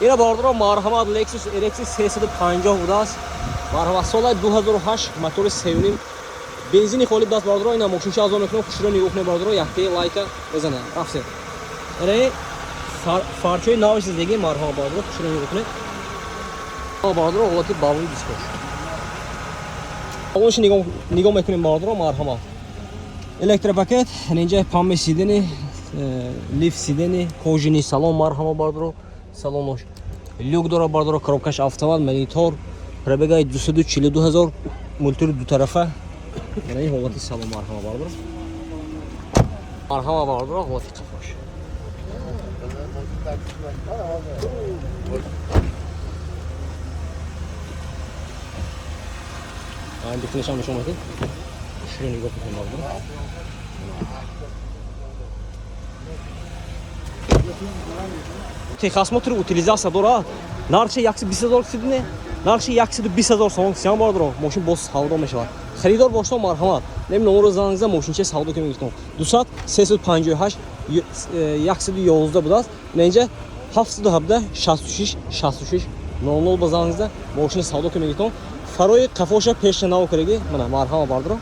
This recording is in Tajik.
Ина, бародаро, марҳамат, Lexus RX 350 будааст. Марҳамат, соли 2008, мотори 3,5, бензини холи будааст, бародаро. Ина мошинча азон мекунам, хушро нигоҳ кунед, бародаро, яктаи лайка мезанад. Рафтем. Ина фарчои нави зиндагӣ, марҳамат, бародаро, хушро нигоҳ кунед. Бародаро, ҳолати балони дискош. Балонши нигоҳ мекунем, бародаро, марҳамат. Электропакет, инҷа память сидений, лифт сидений, кожаный салон, марҳамат, бародаро, салонош. Люк дора, бародаро, коробкаш автомат, монитор, пробегаи 242 ҳазор, мультири дутарафа. Яъне ин ҳолати салон, марҳамат, бародаро. Марҳамат, бародаро, ҳолати қафош. Айн дихнешам нишон медиҳед. Шуро нигоҳ кунед, бародаро. Техосмотр, утилизация дорад. Нархи 120 ҳазор сидне, нархи 120 ҳазор сомон сиям, бародаро, мошин боз савдо мешавад. Харидор бошто, марҳамат, нем номеро занг зан, мошинча савдо ки мегиртон. 200 358 111 будааст. Инҷа 717 66 66 00 ба занг зан, мошини савдо ки мегиртон. Фарои қафоша пеша нав кардаги, мана, марҳамат, бародаро.